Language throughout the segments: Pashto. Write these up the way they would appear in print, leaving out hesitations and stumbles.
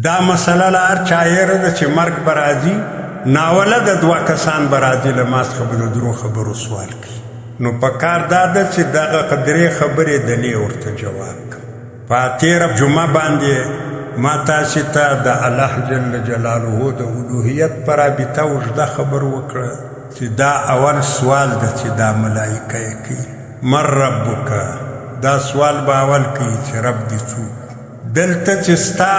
دا مسله له هر چا هېره ده چې مرګ به راځي، ناولده دوه کسان به راځي له ما څخه به د درو خبرو سوال کوي. نو په کار دا ده چې دغه درې خبرې د لې ورته جواب کړم. په تېره جمعه باندې ما تاسې ته د الله جل جلاله د الوهیت په رابطه اوږده خبر وکړه چې دا اول سوال ده چې دا ملایکه یې کوي، من ربک؟ دا سوال به اول کوي چې رب دې څوک؟ دلته چې ستا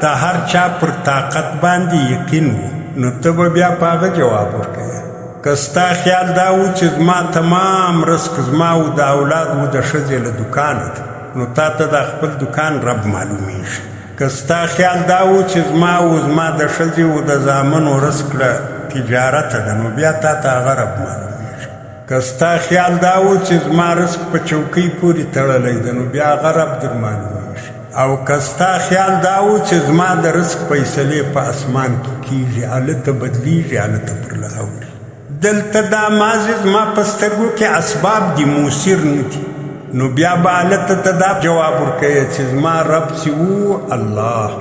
د هر چا پر طاقت باندې یقین وو نو ته به بیا په هغه جواب ورکوې. که ستا خیال دا و چې زما تمام رزق زما او د اولاد و د ښځې له دوکانه ده نو تا ته دا خپل دوکان رب معلومیږي. که ستا خیال دا و چې زما او زما د ښځې او د زامنو رزق له تجارته ده نو بیا تا ته هغه رب معلومیږي. که ستا خیال دا و چې زما رزق په چوکۍ پورې تړلی ده نو بیا هغه رب در معلومیږي. او که ستا خیال دا و چې زما د رزق فیصلې په اسمان کې کیږي، هلته بدلیږي، هلته پرله اوري. دلته دا مازې زما په سترګو کې اسباب دي، موثر نه دي. نو بیا به هلته ته دا جواب ورکوې چې زما رب چې و الله،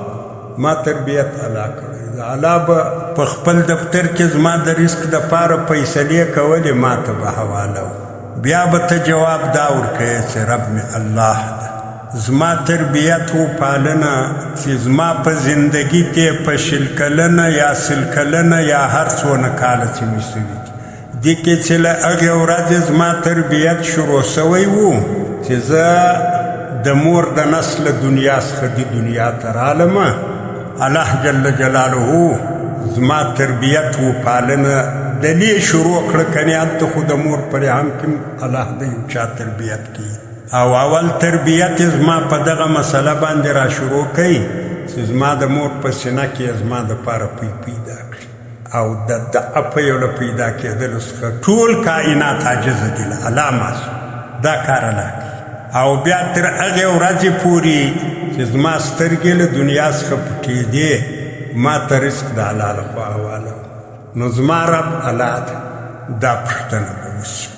ما تربیت الله کړی ده، الله به په خپل دفتر کې زما د رزق دپاره فیصلې کولې، ما ته به حواله و. بیا به ته جواب دا ورکوې چې رب مې الله ده، زما تربیت و پالنه چې زما په زندگی کې په 20 کلنه یا 100 کلنه یا هر څونه کاله چې مې سوي دي، دې کې چې له هغې ورځې زما تربیت شروع سوی و چې زه د مور د نس له دنیا څخه دې دنیا ته رالمه، الله جل جلاله زما تربیت و پالنه د لې شروع کړه. کنې هلته خو د مور په رحم کې الله د یو چا تربیت کوي. او اول تربیت یې زما په دغه مسله باندې را شروع کوي چې زما د مور په سینه کې یې زما دپاره پی پیدا کړي. او د دغه پیو له پیدا کېدلو څخه ټول کائنات عاجز دي له الله ماسو دا کار الله کوي. او بیا تر هغې ورځې پورې چې زما سترګې له دنیا څخه پټېدې ما ته رزق د الله لخوا حواله و، نو زما رب الله ده. دا پوښتنه به وشي.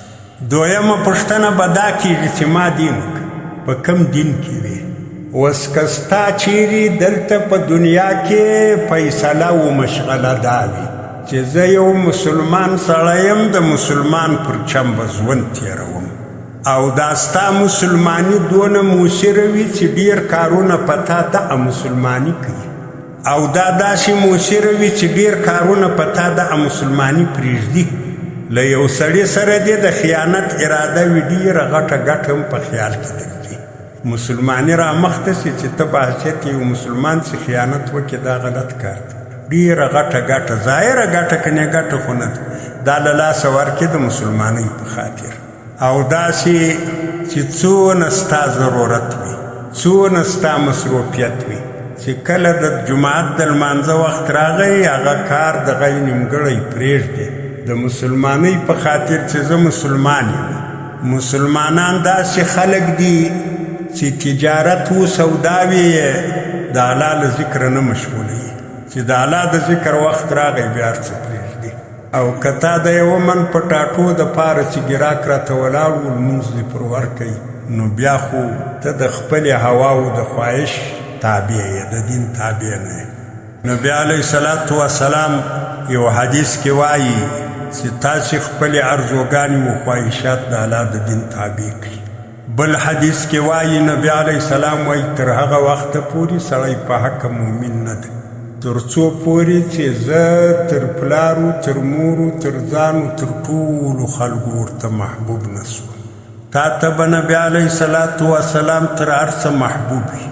دویمه پوښتنه به دا کېږي چې ما دین وکړ، په کوم دین کې وې؟ اوس که ستا چیرې دلته په دنیا کې فیصله و مشغله دا وي چې زه یو مسلمان سړی یم، د مسلمان پر چم به ژوند تېروم، او دا ستا مسلماني دونه موثره وي چې ډېر کارونه په تا دغه مسلماني کوي، او دا داسې موثره وي چې ډېر کارونه په تا دغه مسلماني پرېږدي. له یو سړي سره دې د خیانت اراده وي، ډېره غټه ګټه هم په خیال کې درځي. مسلماني را مخته سي چې ته به حیثیت یو مسلمان چې خیانت وکړې، دا غلط کار دی. ډېره غټه ګټه، ظاهره ګټه کنې ګټه خو نه ده، دا له لاسه ورکړې د مسلمانۍ په خاطر. او داسې چې څونه ستا ضرورت وي، څونه ستا مصروفیت وي، چې کله د جماعت د لمانځه وخت راغی هغه کار دغه یې نیمګړی پرېږدې د مسلمانۍ په خاطر چې زه مسلمان یم. مسلمانان داسې خلک دي چې تجارت و سوداوې یې د الله له ذکره نه مشغولوي، چې د الله د ذکر وخت راغی بیا هر څه پرېږدي. او که تا د یوه من پټاټو دپاره چې ګراک راته ولاړ و لمونځ دې پر ورکوي، نو بیا خو ته د خپلې هوا و د خواهش تابع یې، د دین تابع نه یې. نبی علیه الصلاة والسلام یو حدیث کې وایي چې تاسې خپلې ارزوګانې و خواهشات د الله د دین تابع کړئ. بل حدیث کې وایي نبی علیه السلام وایي تر هغه وخته پورې سړی په حق مؤمن نه دی تر څو پورې چې زه تر پلارو تر مورو تر ځانو تر ټولو خلکو ورته محبوب نه سوم. تا ته به نبی علیه الصلاة والسلام تر هر څه محبوب وي.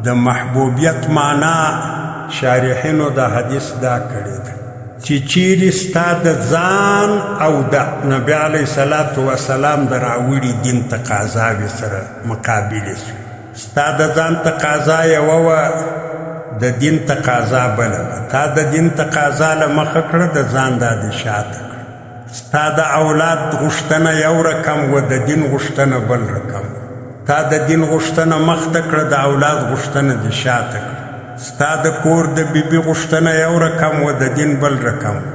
د محبوبیت معنا شارحینو د حدیث دا کړې ده چې چیرې ستا د ځان او د نبی علیه الصلاة والسلام د راوړي دین تقاضاوې سره مقابلې سوې. ستا د ځان تقاضا یوه وه، د دین تقاضا بله وه. تا د دین تقاضا له مخه کړه، د ځان دا دې شاته کړه. ستا د اولاد غوښتنه یو رقم وه، د دین غوښتنه بل رقم وه. تا د دین غوښتنه مخته کړه، د اولاد غوښتنه دې شاته کړه. ستا د کور د بیبي غوښتنه یو رقم وه، د دین بل رقم وه.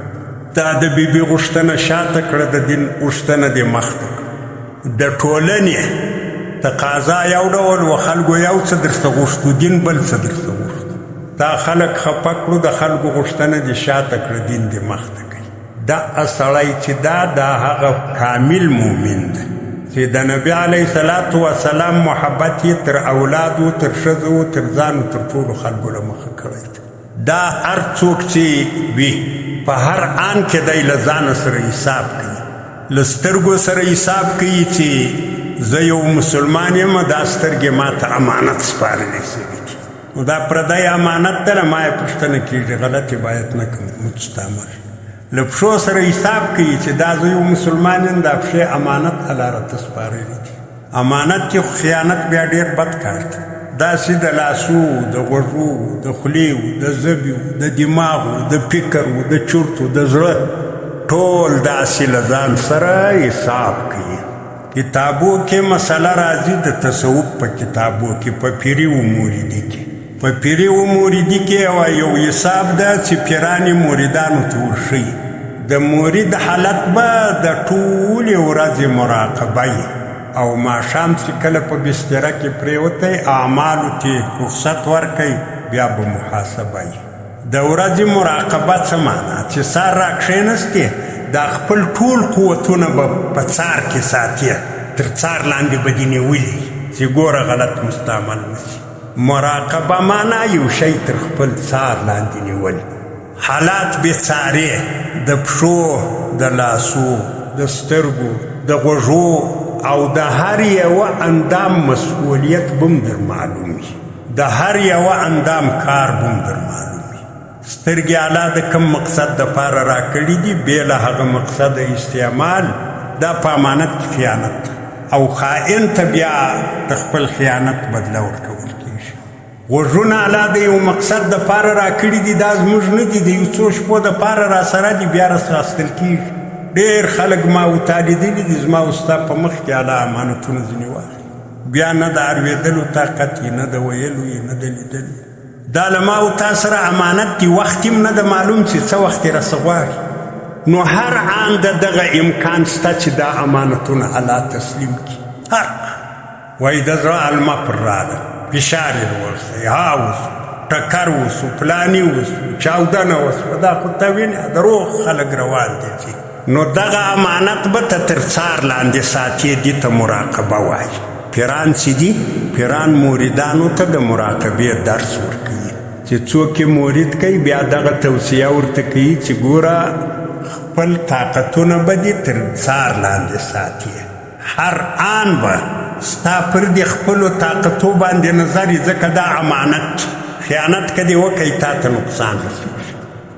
تا د بیبي غوښتنه شاته کړه، د دین غوښتنه دې مخته کړه. د ټولنې تقاضا یو ډول و، خلکو یو څه درته غوښتو، دین بل څه درته غوښتو. تا خلک خفه کړو، د خلکو غوښتنه دې شاته کړه، دین دې مخته کوي. دا سړی چې دا هغه کامل مؤمن دی چې د نبي علیه الصلاة والسلام محبت یې تر اولادو، تر ښځو، تر ځانو، تر ټولو خلکو له مخه کړی دی. دا هر څوک چې وي په هر آن کې دی له ځانه سره حساب کوي، له سترګو سره حساب کوي چې زه یو مسلمان یم، دا سترګې ما ته امانت سپارلې شوي دي. نو دا پردی امانت دی، له ما یې پوښتنه کېږي، غلط یې باید نه کړم، مستعمل. له پښو سره حساب کوي چې دا زه یو مسلمان یم، دا پښې امانت الله راته سپارلي دي. امانت کې خو خیانت بیا ډېر بد کار دی. داسې د لاسو، د غوږو، د خولې، د ژبې، د دماغو، د فکر، د چرتو، د زړه، ټول داسې له ځان سره حساب کوي. کتابو کې مسله راځي، د تصوف په کتابو کې، په پیري و موریدي کې، په پیري و موریدي کې یو حساب ده چې پیران یې موریدانو ته ورښيي. د مورید حالت به د ټولې ورځې مراقبه وي، او ماښام چې کله په بستره کې پرېوتی، اعمالو ته رخصت ورکوي، بیا به محاسبه وي. د ورځې مراقبه څه معنا؟ چې سهار راکښېنستې، دا خپل ټول قوتونه به په څار کې ساتي، تر څار لاندې به دې نیولي چې ګوره غلط مستعمل نه شي. مراقبه معنا یو شی تر خپل څار لاندې نیول، حالات بې څارې، د پښو، د لاسو، د سترګو، د غوږو او د هر یوه اندام مسؤلیت به هم در معلوم وي، د هر یوه اندام کار به هم در معلوم وي. سترګې الله د کوم مقصد دپاره راکړي دي، بې له هغه مقصد استعمال دا په امانت کې خیانت او خائن ته بیا د خپل خیانت بدله ورکول کېږي. غوږونه الله د یو مقصد دپاره راکړي دي، دا زموږ نه دي، د یو څو شپو دپاره راسره دي، بیا راستل کېږي. ډېر خلک ما و تا لیدلي دي، زما او ستا په مخ کې الله امانتونه ځینې واخلي، بیا نه د اورېدلو طاقت یې، نه د ویلو یې، نه د لیدلو. دا له ما او تا سره امانت دي، وخت یې هم نه ده معلوم چې څه وخت یې راسه غواړي. نو هر آن د دغه امکان شته چې دا امانتونه الله تسلیم کړي. هر آن وایي د زړه المه پر راغله، فشار یې ورسوي، ها وسو، ټکر وسو، پلانی وسو، چاودنه وسوه، دا خو ته وینې دروغ خلک روان دي. چې نو دغه امانت به ته تر څار لاندې ساتې، دې ته مراقبه وایي. پیران چې دي، پیران موریدانو ته د مراقبې درس ورکوي، چې څوک یې مورید کوي بیا دغه توصیه ورته کوي چې ګوره خپل طاقتونه به دې تر څار لاندې ساتي، هر آن به ستا پر دې خپلو طاقتو باندې نظر وي، ځکه دا امانت خیانت که دې وکړي تا ته نقصان رسېږي.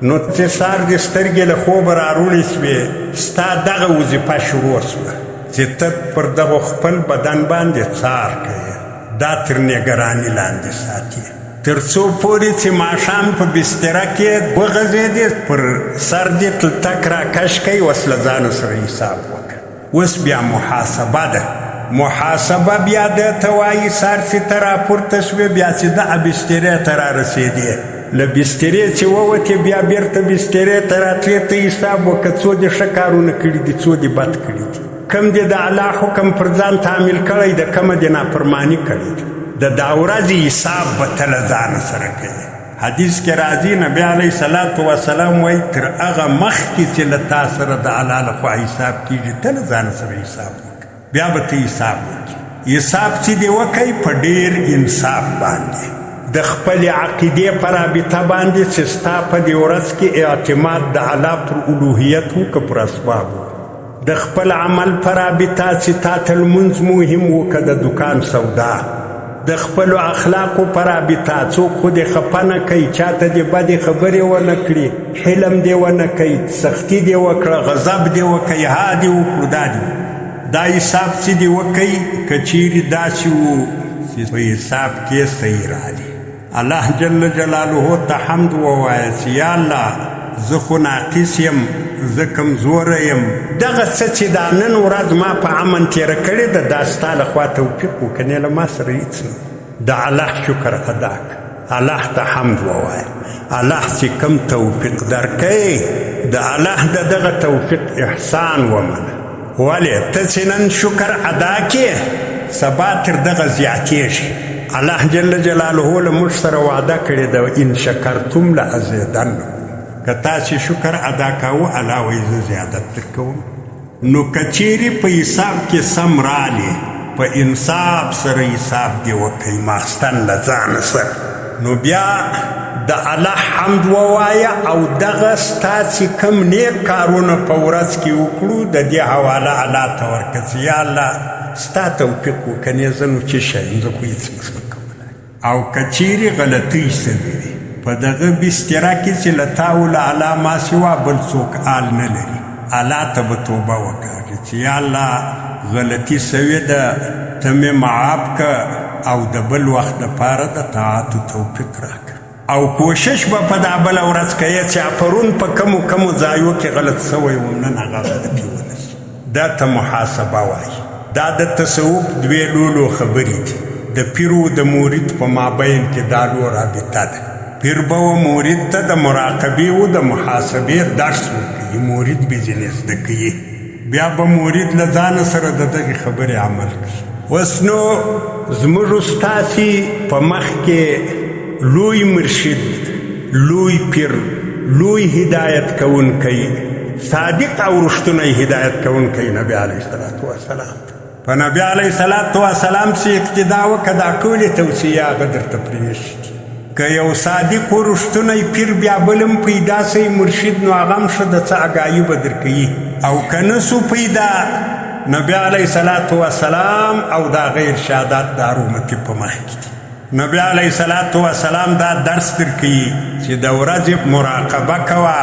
نو چې سهار دې سترګې له خوبه راروڼې شوې، ستا دغه وظیفه شروع شوه چې ته پر دغو خپل بدن باندې څار کوې، دا تر نګراني لاندې ساتي، تر څو پورې چې ماښام په بستره کې وغځېدې، پر سر دې تلتک راکش کوي، اوس له ځانه سره حساب وکړه. اوس بیا محاسبه ده. محاسبه بیا ده ته وایي سهار چې ته راپورته شوې، بیا چې دغه بسترې ته رارسېدې، له بسترې چې ووتې بیا بېرته بسترې ته راتلې، ته حساب وکړه څو دې ښه کارونه کړي دي، څو دې بد کړي دي، کم دې د الله حکم پر ځان تعمیل کړی ده، کمه دې نافرماني کړې ده. د دا ورځې حساب به ته له ځانه سره کوې. حدیث کې راځي نبي علیه الصلاة والسلام وایي تر هغه مخکې چې له تا سره د الله لخوا حساب کېږي، ته له ځانه سره حساب وکړه، بیا به ته حساب وکړې. حساب چې دې وکړې په ډېر انصاف باندې، د خپلې عقیدې په رابطه باندې چې ستا په دې ورځ کې اعتماد د الله پر الوهیت و که پر اسبابو، د خپل عمل په رابطه چې تا ته لمونځ مهم و که د دکان سودا، د خپلو اخلاقو په رابطه څوک خو دې خفه نه کوي، چاته دې بدې خبرې ونه کړي، حلم دې ونه کوي، سختي دې وکړه، غضب دې وکړي، ها دې وکړو، دا دې دا حساب چې دې وکړي، که چیرې داسې و چې په حساب کې صحیح راغلی، الله جل جلاله ته حمد ووایه چې یا الله زه خو ناقص یم، زه کمزوری یم، دغه څه چې دا نن ورځ ما په امن تېره کړې ده، دا ستا لخوا توفیق و، کنې له ما سره هېڅ نه. د الله شکر ادا کړه، الله ته حمد ووایه، الله چې کوم توفیق درکوي د الله د دغه توفیق احسان ومنه. ولې ته چې نن شکر ادا کړې، سبا تر دغه زیاتېږي. الله جل جلاله له موږ سره وعده کړې ده، ان شکرتم لازیدنکم، که تاسې شکر ادا کاوه الله وایي زه زیادت درکوم. نو که چیرې په حساب کې سم رالې، په انصاف سره حساب دې وکړئ، ماخستن له ځانه سره، نو بیا د الله حمد ووایه او دغه ستا چې کوم نیک کارونه په ورځ کې وکړو د دې حواله الله ته ورکړه چې یا الله ستا توفیق وکړه، نه زه نو څه شی یم، زه خو هېڅ نه شم کولی. او که چیرې غلطۍ شوې وي په دغه بستره کې چې له تا او له الله ما سوا بل څوک آل نه لري، الله ته به توبه وکاږي چې یا الله غلطي شوې ده، ته مې معاف که او د بل وخت دپاره د طاعت توفیق راکړه. او کوشش به په دا بله ورځ کوې چې پرون په کمو کمو ځایو کې غلط شوی وم، نن هغه غلطي ونه شي. دا ته محاسبه وایي. دا د تصوف دوې لولو خبرې دي. د پیر و د مرید په مابین کې دا لو رابطه ده. پیر به و مرید ته د مراقبې و د محاسبې درس ورکوي، مرید به ځینې زده کوي، بیا به مرید له ځانه سره د دغې خبرې عمل کوي. اوس نو زموږ ستاسې په مخ کې لوی مرشد، لوی پیر، لوی هدایت کوونکی، صادق او رښتونی هدایت کوونکی نبي علیه الصلاة والسلام. په نبي علیه الصلاة والسلام چې اقتدا وکړه، دا ټولې توصیې هغه درته پرېښې دي. که یو صادق و رښتونی پیر بیا بل هم پیدا سي مرشد، نو هغه هم ښه د څه اګاهي به درکوي. او که نه سو پیدا، نبي علیه الصلاة والسلام او د هغه ارشادات د هر امتي په مخ کې دي. نبي علیه الصلاة والسلام دا درس درکوي چې د ورځې مراقبه کوه،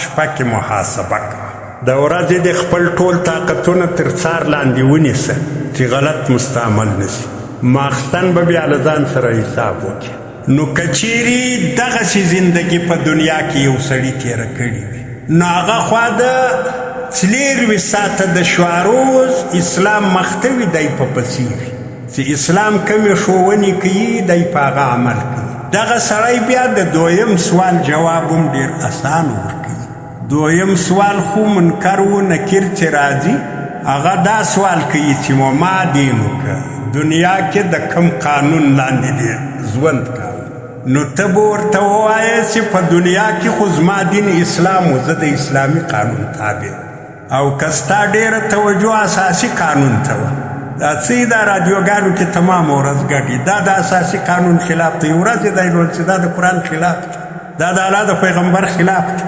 شپه کې محاسبه کوه. د ورځې د خپل ټول طاقتونه تر څار لاندې ونیسه چې غلط مستعمل نه شي. ماخستن به بیا له ځان سره حساب وکړي. نو که چیرې دغسې زندګي په دنیا کې یو سړي تېره کړې وي، نو هغه خوا د 24 ساعته د شواروز اسلام مخته وي، دی په پسې وي چې اسلام کومې ښوونې کوي دی په هغه عمل کوي. دغه سړی بیا د دویم سوال جواب هم ډېر اسان ورکوي. دویم سوال خو منکر و نکیر چې راځي، هغه دا سوال کوي چې وما دینک، دنیا کې د کم قانون لاندې دی ژوند کاوه. نو ته به ورته ووایې چې په دنیا کې خو زما دین اسلام و، زه د اسلامي قانون تابع. او که ستا ډېره توجه اساسي قانون ته وه، دا څه دا رادیوګانو کې تمام ورځ ګډي، دا د اساسي قانون خلاف دی، ورځې دی نو چې دا د قرآن خلاف دی، دا د الله د پیغمبر خلاف دی.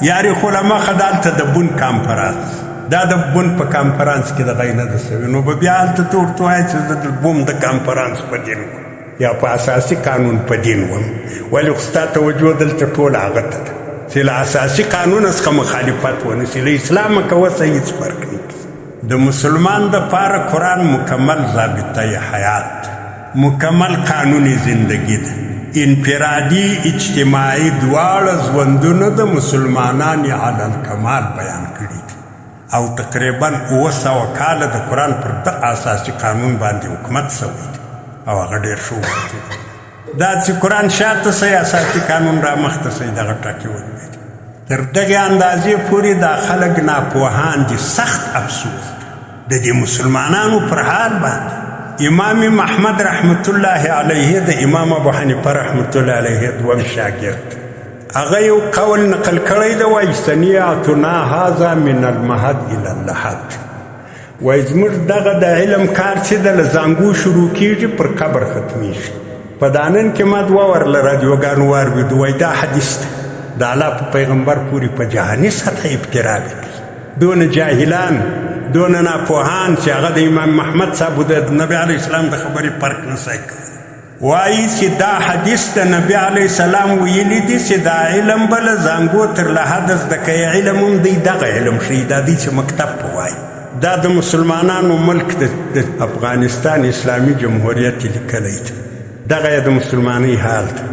یاري خو له مخه دلته د بون کانفرانس، دا د بون په کانفرانس کې دغه نه ده سوې، نو به بیا هلته ته ورته وایې چې زه د بون د کانفرانس په دین وم یا په اساسي قانون په دین وم. ولې خو ستا توجه دلته ټول هغه ته ده چې له اساسي قانون څخه مخالفت ونه شي، له اسلامه که وسه هېڅ فرق نه کوي. د مسلمان دپاره قرآن مکمل ضابطه حیات، مکمل قانون زندگی ده. انفرادي اجتماعي دواړه ژوندونه د مسلمانان علی الکمال بیان کړي دي. او تقریبا 700 کاله د قرآن پر دغه اساسي قانون باندې حکومت شوی دی او هغه ډېر ښه حکومت دی. دا چې قرآن شاته سي اساسي قانون را مخته سي، دغه ټکي ولوېد. تر دغې اندازې پورې دا خلک ناپوهان دي. سخت افسوس د دې مسلمانانو پر حال باندې. امام محمد رحمت الله علیه د امام ابو حنیفه رحمت الله علیه دوم شاګرد، هغه یو قول نقل کړی دی، وایي صنیعتنا هذا من المهد الی اللحد. وایي زموږ دغه د علم کار چې ده له زانګو شروع کېږي پر قبر ختمېږي. په دانن کې ما دوه ورله رادیوګانو واورېدو، وایي دا حدیث دی د الله په پیغمبر پورې په جهاني سطح ابتراء کوي. دونه جاهلان، دونه ناپوهان چې هغه د امام محمد صاحب د نبي علیه السلام د خبرې فرق نه سي کولی. وایي چې دا حدیث د نبي علیه السلام ویلي دي چې دا علم به له زانګو تر لحده زده کوي. علم هم دی دغه علم ښیي، دا دی چې مکتب په وایي. دا د مسلمانانو ملک د افغانستان اسلامي جمهوریت یې لیکلی دی. دغه یې د مسلمانۍ حال دی.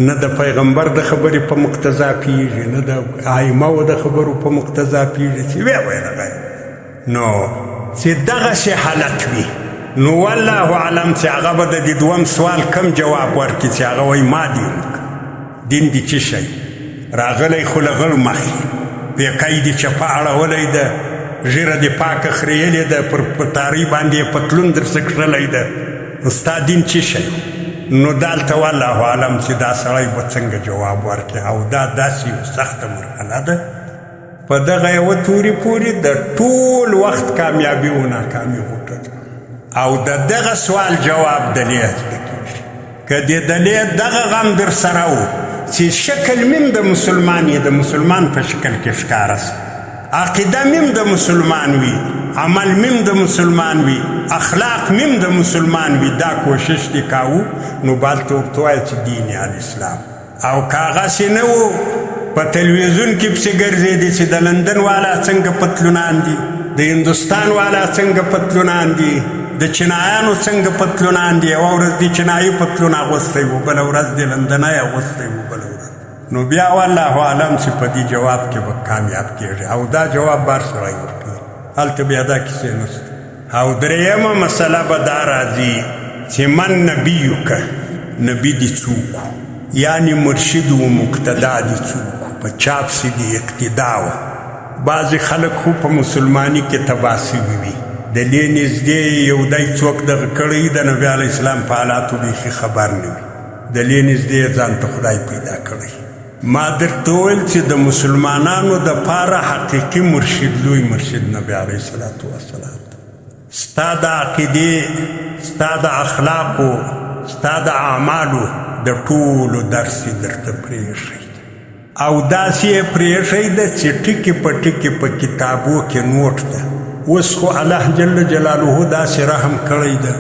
نه د پیغمبر د خبرې په مقتضا پیږي، نه د ائمه د خبرو په مقتضا پیږي چې ویې ویل هغه. نو چې دغسې حالت وي، نو والله اعلم چې هغه به د دې دوم سوال کم جواب ورکړي چې هغه وایي ما دین وکړ. دین دې څه شی راغلی؟ خو له غړ مخې پیکی دې چپه اړولی ده، ږیره دې پاکه خریلې ده، پر تارۍ باندې یې پتلون درڅه کښلی ده، نو ستا دین څه شی؟ نو دلته والله عالم چې دا سړی به څنګه جواب ورکړي. او دا داسې یو سخته مرحله ده، په دغه یوه توري پورې د ټول وخت کامیابي او ناکامي غوټه ده. او د دغه سوال جواب د لې زده کېږي. که دې د لې دغه غم در سره و چې شکل میم د مسلمان یې د مسلمان په شکل کې ښکاره سي، عقیده میم د مسلمان وي، عمل میم د مسلمان وي، اخلاق میم د مسلمان وي، دا کوشش دې کاوه نو بالته ورته وایه چې دین الاسلام. او که هغسې نه و په تلویزیون کې پسې ګرځېدې چې د لندن والا څنګه پتلونان دي، د هندوستان والا څنګه پتلونان دي، د چینایانو څنګه پتلونان دي، یوه ورځ دې چینایي پتلون اغوستی و، بله ورځ دې لندنی اغوستی و، بله ورځ، نو بیا والله عالم چې په دې جواب کې به کامیاب کېږي. او دا جواب بار سړی ورکوي، هلته بیا دا کیسې نشته. او درېیمه مسله به دا راځي چې من نبیک، نبي دې څوک، یعنې مرشد و مقتدا دې څوک، په چا پسې دې اقتدا وه. بعضې خلک خو په مسلماني کې تباه سوي وي، د لې نږدې یو دی څوک دغه کړی د نبي علیه السلام په حالاتو بیخي خبر نه وي، د لې نږدې ځان ته خدای پیدا کړی. ما درته وویل چې د مسلمانانو دپاره حقیقي مرشد لوی مرشد نبي علیه الصلاة والسلام دی. ستا د عقیدې، ستا د اخلاقو، ستا د اعمالو د ټولو درس یې درته پرېښی او داسې یې پرېښی ده چې ټکي په ټکي په کتابو کې نوټ ده. اوس خو الله جل جلاله داسې رحم کړی ده،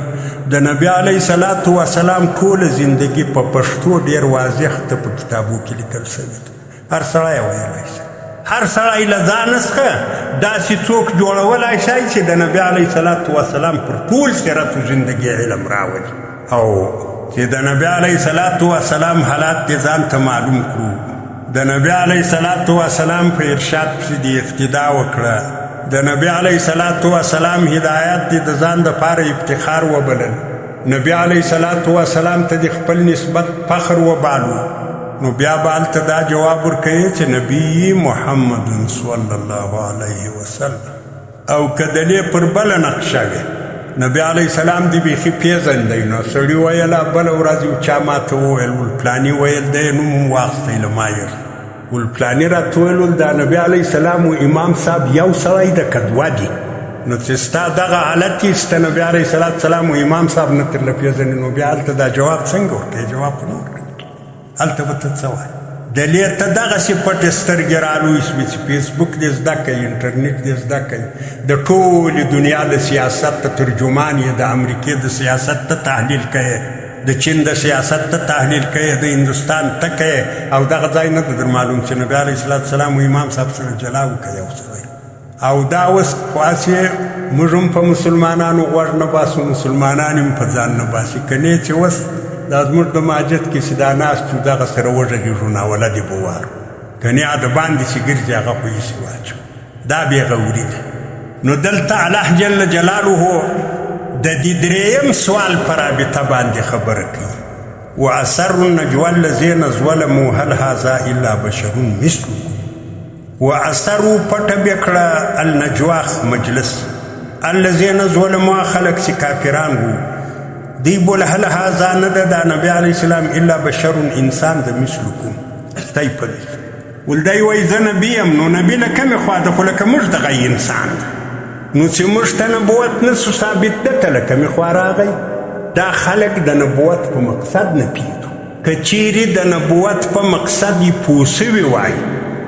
د نبي علیه الصلاة والسلام ټوله زندګي په پښتو ډېر واضح ته په کتابو کې لیکل شوې ده. هر سړی ویلی شي، هر سړی له ځانه څخه داسې څوک جوړولی شي چې د نبي علیه الصلاة والسلام پر ټول سیرت و زندګي علم راولي. او چې د نبي علیه الصلاة والسلام حالات دې ځان ته معلوم کړو، د نبي علیه الصلاة والسلام په ارشاد پسې دې اقتدا وکړه، د نبي علیه الصلاة والسلام هدایت دې د ځان دپاره افتخار وبلل، نبي علیه الصلاة والسلام ته دې خپل نسبت فخر وبالو، نو بیا به هلته دا جواب ورکوي چې نبي محمد صلی الله علیه وسلم. او که د لې پر بله نقشه وي، نبي علیه السلام دې بیخي پېژندی، نو سړي ویله بله ورځ یو چا ما ته وویل ول پلاني ویل دی نوم هم واخیستی له ما یې ول پلاني راته وویل ول دا نبي علیه السلام و امام صاحب یو سړی ده که دوه دي؟ نو چې ستا دغه حالت یې چې ته نبي علیه السلام و امام صاحب نه ترله پېژنې، نو بیا هلته دا جواب څنګه ورکوې؟ جواب خو نه ورکوې، هلته به ته څه وایې؟ د لې ته دغسې پټې سترګې رالوی شوې چې فیسبوک دې زده کوي، انټرنیټ دې زده کوي، د ټولې دنیا د سیاست ته ترجمان یې، د امریکې د سیاست ته تحلیل کوې، د چین د سیاست ته تحلیل کوې، د هندوستان ته کوې، او دغه ځای نه ده در معلوم چې نبي علیه السلام و امام صاحب سره جلا وکړي یو سړی. او دا اوس خو هسې موږ هم په مسلمانانو غوږ نه باسو، مسلمانان هم په ځان نه باسي، کنې چې اوس دا زموږ د ماجد کې چې دا ناست یو دغه سره وغږېږو ناوله دې به وارو، کنې د باندې چې ګرځي هغه خو یې سي واچو، دا بېغوري ده. نو دلته الله جل جلاله د دې درېیم سوال په رابطه باندې خبره کوي، واسروا النجوى الذین ظلموا هل هذا الا بشر مثلکم. واسروا پټه بې کړه النجوا مجلس، الذین ظلموا خلک چې کافران وو، دی بول هل هذا نه ده دا نبي علیه السلام الا بشر انسان د مثلکم ستای په مثل. ول دی وایي زه نبي یم، نو نبي له کومې خوا ده؟ خو لکه موږ دغه انسان ده، نو چې موږ ته نبوت نه سو ثابت ده ته له کومې خوا راغی؟ دا خلک د نبوت په مقصد نه پوهېدو، که چیرې د نبوت په مقصد یې پوه سوي وای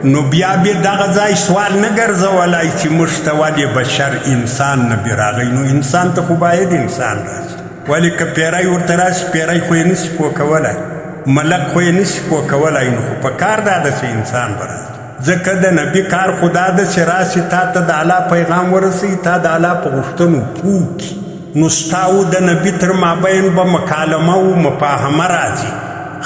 نو بیا بې دغه ځای سوال نه ګرځولای چې موږ ته ولې بشر انسان نبي راغی، نو انسان ته خو باید انسان راشي، ولې که پیری ورته راشي پیری خو یې نشي پوه کولی، ملک خو یې نشي پوه کولی، نو خو په کار دا ده چې انسان به راشي. ځکه د نبي کار خو دا ده چې راشي تا ته د الله پیغام ورسوي، تا د الله په غوښتنو پوه کړي، نو ستا و د نبي تر مابین به مکالمه و مفاهمه راځي،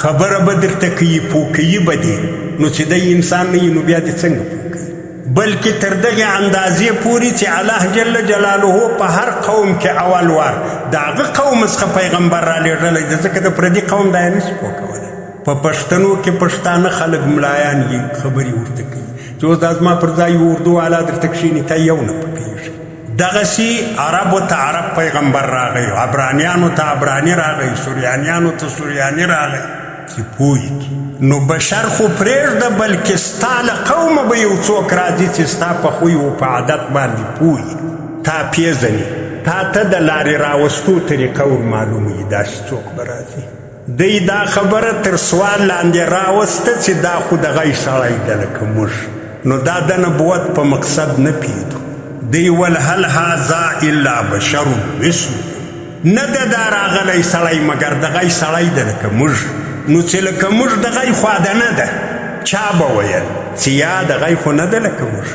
خبره به درته کوي، پوه کوي به دې، نو چې دی انسان نه وي نو بیا دې څنګه پوه کوي؟ بلکې تر دغې اندازې پورې چې الله جل جلاله په هر قوم کې اول وار د هغه قوم څخه پیغمبر رالیږلی دی، ځکه د پردي قوم دا یې نشي پوه کولی. په پښتنو کې پښتانه خلک ملایان یې خبرې ورته کوي چې اوس دا زما پر ځای یو اردو والا درته کښېني، ته یو نه پوهېږي. دغسې عربو ته عرب پیغمبر راغی، عبرانیانو ته عبراني راغی، سوریانیانو ته سوریاني راغی چې پوه کړي. نو بشر خو پرېږده، بلکې ستا له قومه به یو څوک راځي چې ستا په خوی او په عادت باندې پوه، تا پېژني، تا ته د لارې راوستو طریقه ور معلومه وي، داسې څوک به راځي. دی دا خبره تر سوال لاندې راوسته چې دا خو دغی سړی ده لکه موږ، نو دا د نبوت په مقصد نه پېدو. دی ول هل هذا الا بشر مثلکم، نه ده دا راغلی سړی مګر دغی سړی ده لکه موږ. نو چې لکه موږ دغی خوا ده نه ده، چا به ویل چې یا دغی خو نه ده لکه موږ.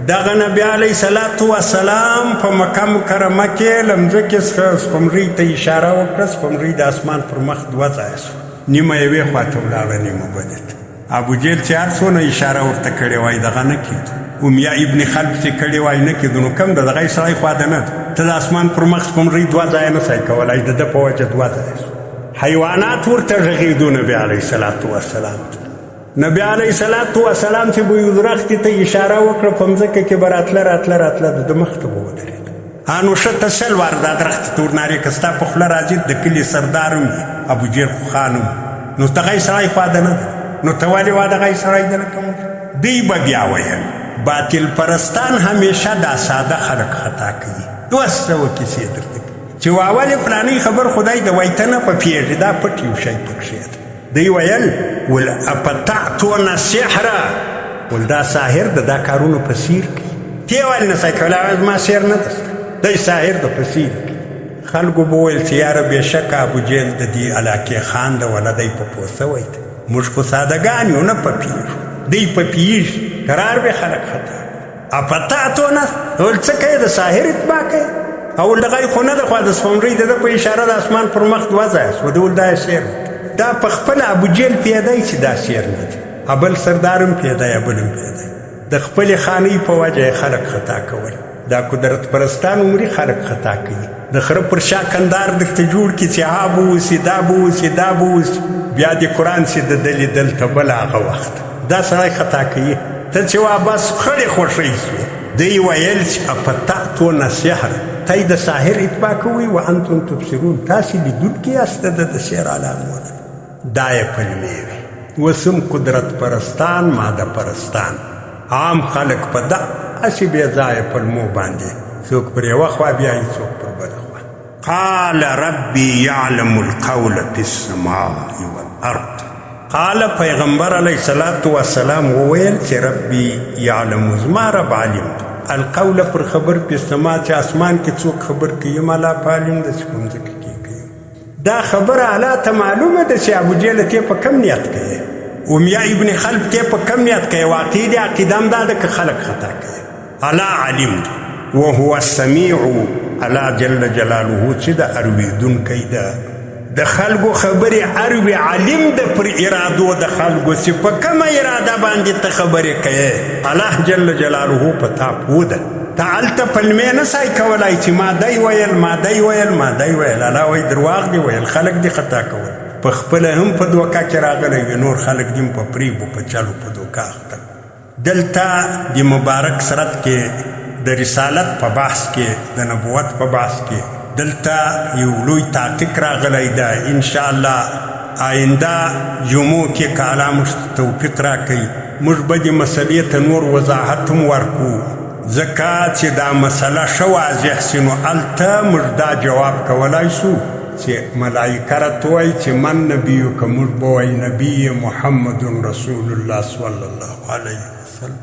دغه نبي علیه الصلاة والسلام په مکه مکرمه کې له مځکې څخه سپوږمۍ ته اشاره وکړه، سپوږمۍ د اسمان پر مخ دوه ځایه شوه، نیمه یوې خواته ولاړه نیمه بلې ته. ابو جهل چې هر څونه اشاره ورته کړې وای دغه نه کېدو، امیه ابن خلف چې کړې وای نه کېدو، نو کم ده دغه سړی خوا ده نه ده. ته د اسمان پر مخ سپوږمۍ دوه ځایه نه سای کولای، د ده په وجه دوه ځایه شوه. حیوانات ورته غږېدو نبي علیه الصلاة والسلام ته. نبی علیه الصلاة والسلام چې به یو درختې ته اشاره وکړه په مځکه کې به راتله راتله راتله د ده مخ ته به ودرېده. نو ښه ته 100 واره دا درختې ته ورنارې که ستا په خوله راځي، د کلي سردار هم وي، ابو جهل خو خان هم، نو دغه سړی خوا ده نه ده، نو ته ولې وا دغه سړی ده لکه موږ؟ دوی به بیا ویل باطل پرستان همیشه دا ساده خلک خطا کوي. 200 کیسې درته کوي چې وا ولې فلانۍ خبر خدای د وای ته نه په پېږي، دا پټ یو شی پکښې ده. دی ویل ول افتعتون السحر، ول دا ساحر د دا کارونو په سیر کوي. تی ولې نه سای کولی؟ زما سیر نه ده، دی ساحر د په سیر کوي. خلکو به ویل چې یاره بېشکه ابو جهل د دې علاقې خان ده، ولا دی په پوه سوی دی، موږ خو سادهګان یو نه په پېږو، دی په پېږي، قرار به خلک خطا. افتعتون، ول څه کوې؟ د ساحر اتباع کوې؟ او دغه خو نه ده، خو د سپوږمۍ د ده په اشاره د اسمان پر مخ دوه ځایه شوه، ده ول دا سیر وکړ. دا په خپله ابو جهل پیدای چې دا سیر نه دی، ابل سردار هم پیدای، ابل هم پیدای. د خپلې خانۍ په وجه یې خلک خطا کول. دا قدرت پرستان عمري خلک خطا کوي. د خره پر شا کندار درته جوړ کړي چې ها به اوسي، دا به اوسي، دا به اوسي، بیا د قرآن سي د ده لیدل ته بل هغه وخت دا سړی خطا کوي. ته چې وا بس خړې خوښۍ سوې. دی ویل چې افتعتون السحر، ته د ساحر اتباع کوئ، وانتم تبصرون، تاسې لیدونکي یاست د ده د سیر علامونه. دا یې پلمې وې. اوس هم قدرت پرستان، ماده پرستان، عام خلک په داسې بې ځایه پلمو باندې څوک پر یوه خوا بیایي، څوک پر بله خوا. قال ربي يعلم القول في السماء والارض. قال پیغمبر علیه الصلاة والسلام وویل چې ربي يعلم، زما رب عالم دی، القول پر خبر په السماء چې اسمان کې څوک خبر کوي، ما لا په عالم ده چې په مځکه کې کوي. دا خبره الله ته معلومه ده چې ابو جهل ته په کم نیت کوي، امیه ابن خلف ته په کم نیت کوي، واقعي دي عقیده هم دا ده که خلک خطا کوي. الله عالم دی، وهو السمیع، الله جل جلاله چې د اروېدونکی ده، د خلکو خبرې اروي، عالم ده پر ارادو د خلکو چې په کومه اراده باندې ته خبرې کوې، الله جل جلاله په تا پوه ده. ته هلته پلمې نه سای کولای چې ما دی ویل، ما دی ویل، ما دی ویل. الله وایي درواغ دې ویل، خلک دې خطا کول، په خپله هم په دوکه کې راغلی وي، نور خلک دې هم په فریب او په چلو په دوکه اخته. دلته د مبارک سرت کې د رسالت په بحث کې، د نبوت په بحث کې دلته یو لوی تحقیق راغلی ده. انشاءالله آینده جمعو کې که الله موږ ته توفیق راکوي، موږ به دې مسلې ته نور وضاحت هم ورکړو، ځکه چې دا مسله ښه واضح سي، نو هلته موږ دا جواب کولای سو چې ملایکه راته وایي چې من نبیک، موږ به وایي نبی محمد رسول الله صلی الله علیه وسلم.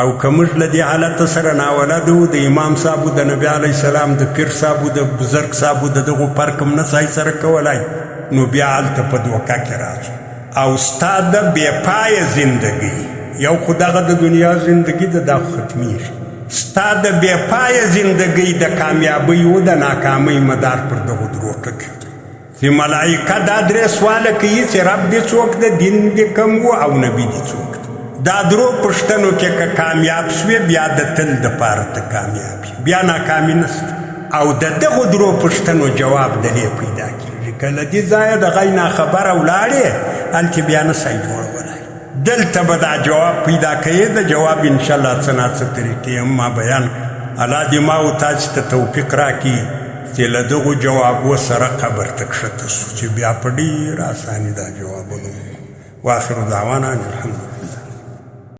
او که موږ له دې حالت سره ناولد وو، د امام صاحب، د نبي علیه السلام، د پیر صاحب، د بزرګ صاحب، د دغو فرق هم نه سای سره کولای، نو بیا هلته په دوکه کې راځو. او ستا د بې پایه زندګۍ، یو خو دغه د دنیا زندګي ده، دا خو ختمېږي، ستا د بې پایه زندګۍ د کامیابۍ او د ناکامۍ مدار پر دغو درو ټکیو دی. چې ملایکه دا درې سواله کوي چې رب دې څوک ده، دین دې کوم و، او نبي دې څوک ده. دا درو پوښتنو کې که کامیاب سوې، بیا د تل دپاره ته کامیاب یې، بیا ناکامي نشته. او د دغو درو پوښتنو جواب دلې پیدا کېږي. که له دې ځایه د غی ناخبره ولاړې، هلته بیا نه سای جوړولای. دلته به دا جواب پیدا کوي. د جواب انشاءالله څه ناڅه طریقې هم ما بیان کړ. الله دې ما او تاسو ته توفیق راکړي چې له دغو جوابو سره قبر ته کښته شو، چې بیا په ډېره اساني دا جوابونه ومومو. واخر دعوانا ان الحمد.